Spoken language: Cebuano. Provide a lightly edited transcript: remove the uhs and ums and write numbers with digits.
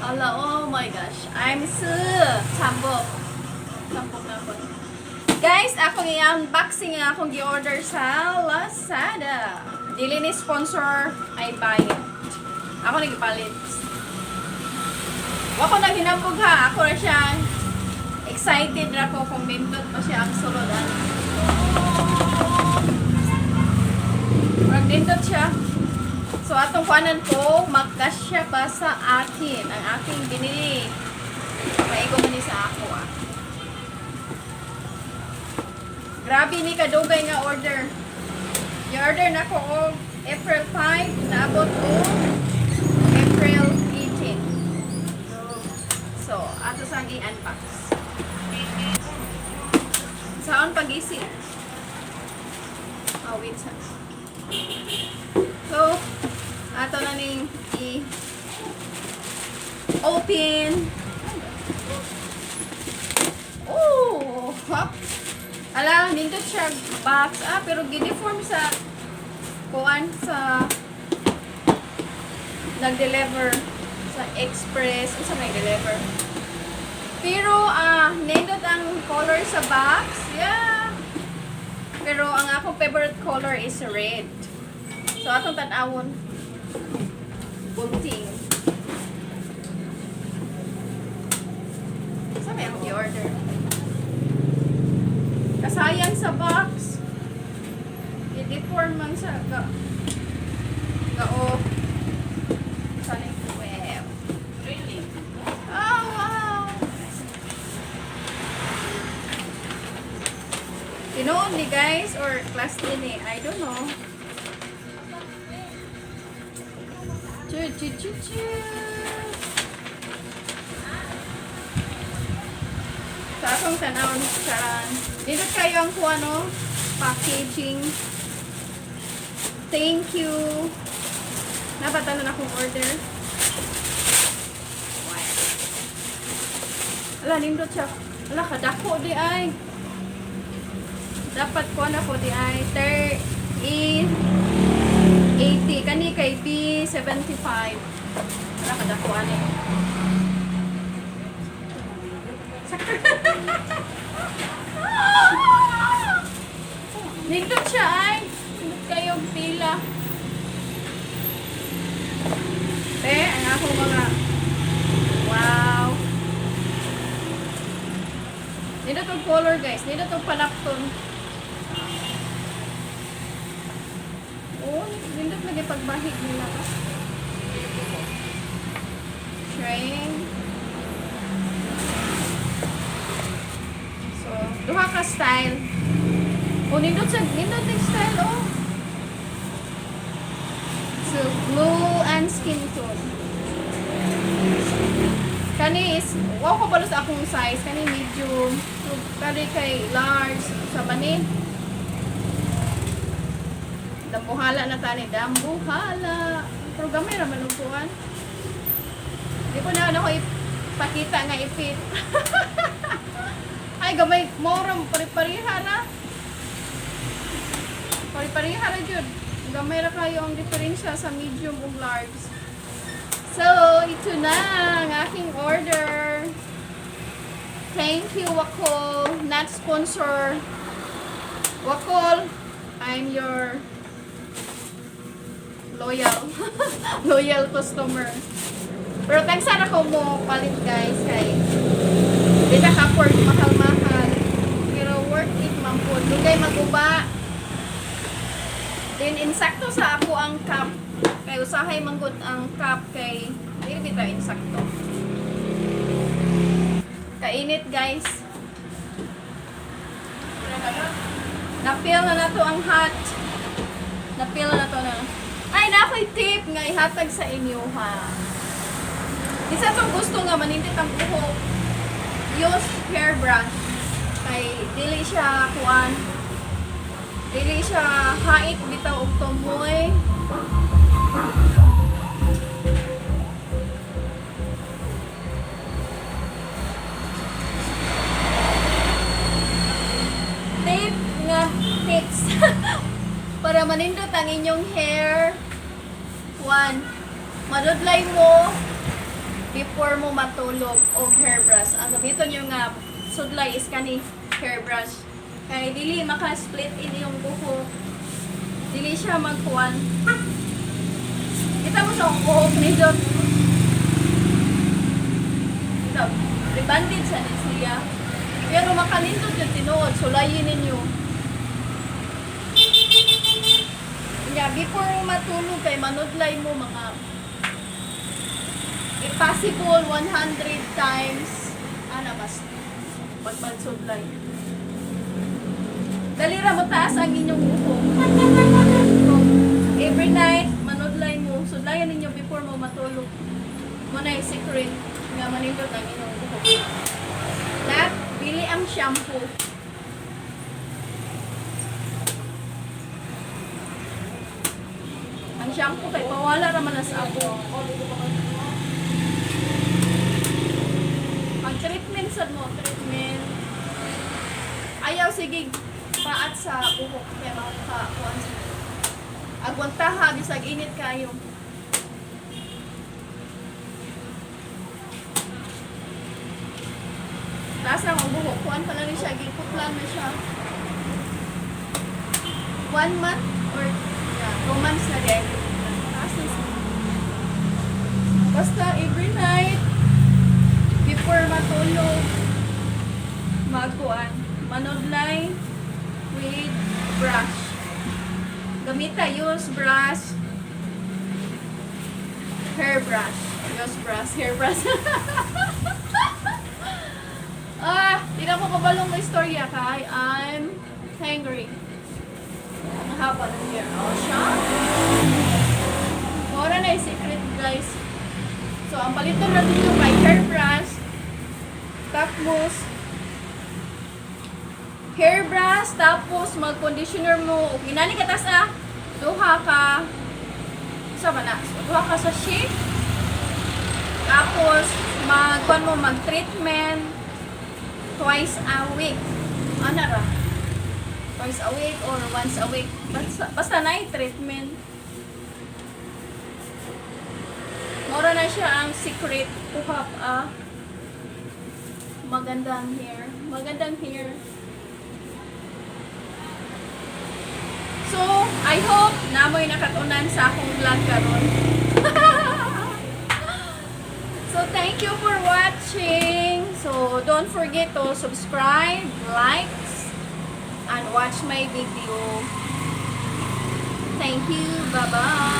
Ala, oh my gosh. I'm so tambok. Tambok na po. Guys, akong i-unboxing ang akong gi-order sa Lazada. Dili ni sponsor, I buy it. Ako nagipalit. Wa ko naghinambog ha. Ako ra siya excited ra ko kung nindot pa siya ang sulod. Murag nindot siya. So atong kuanan ko, magkasya ba sa akin ang aking binili. Maigo man ni sa ako ah. Grabe ni kadugay nga order. I-order na ko og April 5, naabot ko April 18. So, ato sang i-unbox. Saan pag-isip? Oh, wait sa. So, ato na ning i-open. Oh, hop. Ala, nindot siya box. Ah, pero giniform sa kuan sa nag-deliver sa express. Unsa may deliver? Pero nindot ang color sa box. Yeah. Pero ang akong favorite color is red. So atong tan-awon. Bunting. Sa may akong i-order? Kasayang sa box. I-deform man sa ga gao. Sana yung web. Really? Oh, wow! Tinuon ni guys or class din eh. I don't know. Chu chu chu chu. Sa akong tanaw charan. Dito kayo ang kuha no? Packaging. Thank you. Napatalan akong order. Wow. Ala, nindot siya. Ala, kadako di ay. Dapat ko na ko di ay. Ter E 80. Kani kay B 75. Ala, kadako ani. Nindot siya ay. Nindot kayong pila. Te, ang akong mga wow. Nindot og color guys. Nindot og panapton. Oh, nindot lagi pagbahig nila ba? Train. So, duha ka style. Oh, nindot sa nindot yung style oh. So, blue and skin tone. Kani is, wow ko sa akong size. Kani medium. So, kani kay large. Sa bani. Dambuhala na tani. Dambuhala. Pero gamay ra man upuan. Di ko na ako ipakita nga ipit. Ay, gamay. Mora, pare-pareha na. Pare-pareha na jud. Gamay ra kayo ang diferensya sa medium ug large. So, ito na ang aking order. Thank you, Wacoal. Not sponsor. Wacoal, I'm your loyal loyal customer. Pero thanks sana ko mo palit guys kay di na ka-afford mahal-mahal. Pero worth it man po. Dugay maguba. Then insakto sa ako ang cup. Kay usahay man gud ang cup kay dili bitaw insakto. Kainit guys. Napil na nato ang hot. Napil na nato na. Ay, na ako'y tip nga ihatag sa inyo ha. Isa tong gusto nga manindit ang buhok. Use hairbrush. Kay dili siya kuan. Dili siya hait bitaw og tumoy. Tip nga tips para manindot ang inyong hair. One, madudlay mo. Before mo matulog og hairbrush. Ang gamiton nyo nga sudlay is kani hairbrush. Kay dili maka-split in yung buhok. Dili siya magkuan. Kita mo sa akong buhok nindot. Ito, rebanded sa ni siya. Pero makanindot yung tinuod, sulayin ninyo. Nya, before mo matulog kay manudlay mo mga, if possible, 100 times ana mas pag magsudlay. Dali ra mo taas ang inyong buhok. So, every night manudlay mo, sudlayan ninyo before mo matulog. Mo na yung secret nga manindot ang inyong buhok. That bili ang shampoo. Ang shampoo kay pawala ra man na sa abo. Ang treatment sad mo, treatment. Ayaw sige paat sa buhok kay makakakuan sa agwantaha bisag init kayo. Taas na akong buhok. Kuan pa lang ni siya. Giputlan na siya. One month or, yeah, 2 months na din. Taas na siya. Basta every night, before matulog, magkuan, manudlay with brush. Gamita, use brush, hair brush. Use brush, hair brush. Ah, di na ko kabalong may istorya kay I'm hungry. Ang haba ng hair. Oh, siya. Mora na yung secret, guys. So, ang paliton na dito kay hair brush, tapos, hair brush, tapos mag-conditioner mo. Ginani ka tas ah, duha ka, sa ba na? So, duha ka sa sheet. Tapos, mag, mo, mag-treatment twice a week. Ano ra? Twice a week or once a week. Basta na treatment. Mora na siya ang secret to have a magandang hair. Magandang hair. So, I hope na mo'y nakatunan sa akong vlog karon. So, thank you for watching. So, don't forget to subscribe, likes, and watch my video. Thank you. Bye-bye.